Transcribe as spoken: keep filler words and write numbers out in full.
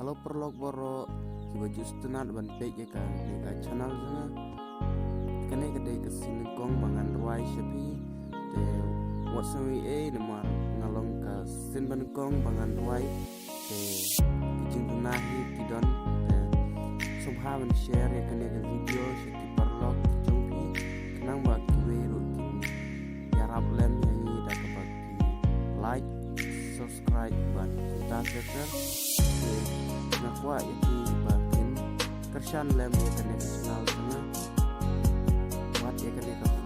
Hello paralok baroh kiba ju sngewtynnat ban peit ïa kane ka channel jong nga. Kane ka dei ka sien nyngkong ba ngan rwai sha phi. Te wat sngew ei ei namar nga long ka sien ba nyngkong ba ngan rwai. Te ki jingduna hi ki don. Te sngewbha ban share ïa kane ka video sha ki paralok jong phi. Khnang ba kiwei ruh kin ïarap lem ïa ngi da kaba ki like, subscribe bad kumta share. Te nga kwah ïa phi ba kin kyrshan lem ïa kane ka channel jong nga. Wat ïa kane ka